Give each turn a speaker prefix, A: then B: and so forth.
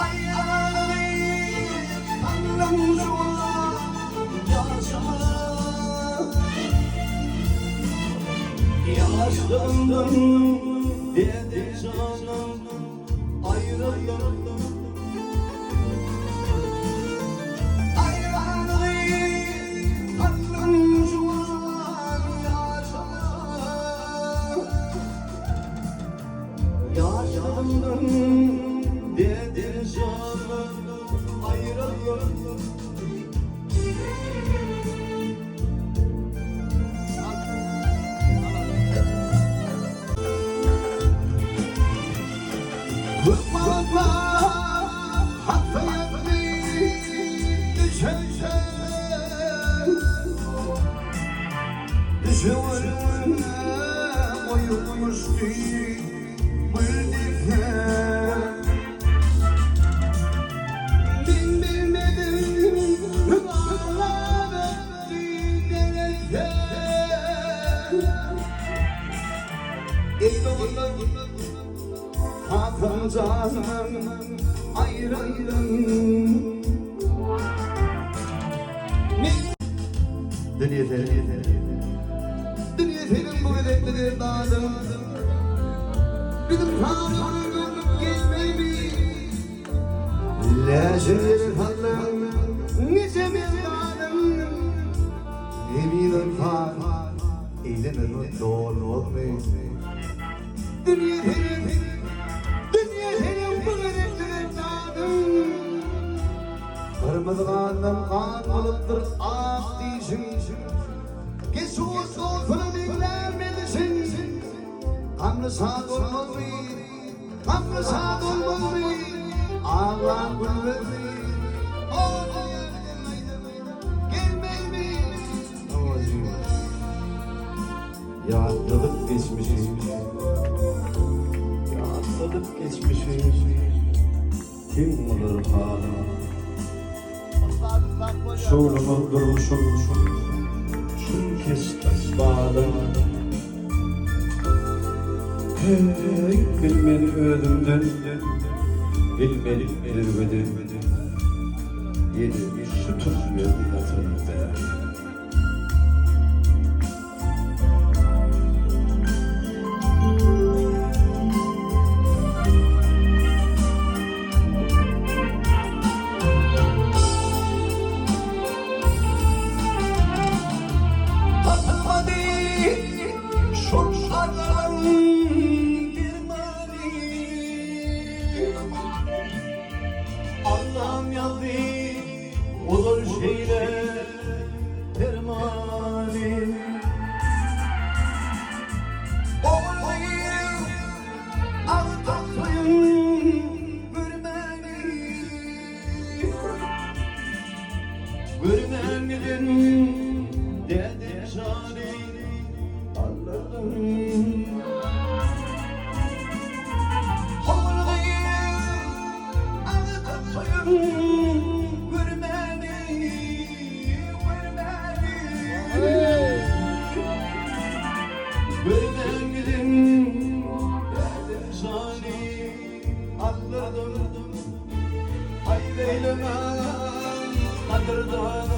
A: Aýralygy alnyň juwan ýaşyma. Ýaşlygymdan däde janym aýryldym. Aýralygy alnyň juwan ýaşyma. Ýaşlygymdan däde janym aýryldym. Köp wagtlar hakda ýazdy düşekde. Düşeginde goýulmyşdy gül desse. Men bilmedim hüwala ötdi neresse. Eý doganlar, kakam jandan aýryldym. Dünýe seniň, dünýe seniň bu gezek bize dadyň. Biziň sanyňy görüp gelmeli. Läşini ýere saldyň, niçe merdanyň. Emin ynsan eýlemez dolmazmy? Dünýe seniň, dünýe seniň bu gezek bize dadyň. Gyrmyzy gandan gan bolupdyr ak dişiň. Geçi goşgusyna meňzär melişiň. Gamly şat bolmazmy, gamly şat bolmazmy, Aglan gülmezmi, o dünýä giden aýdym gelmezmi?
B: Ýatladyp geçmişi, ýatladyp geçmişi. Teň bolar halyň. Şowlamaz durmuşyň, şum keşt ykbalyň. Heý, bilmeli özüňden, bilmeli özgeden. Ýene şu türkmen ýatan bäri.
A: Tapylmady şol şarlaryň dermany. Allam ýazdy ozal şeýle permany. Ogul-gyz agtyk-toýun görmäni. Görmän giden dädem jany aldyrdyň. Ogul-gyz agtyk-toýun görmäni, görmäni. Görmän giden dädem jany aldyrdyň. Aýyp eýlemän gadyrdanym.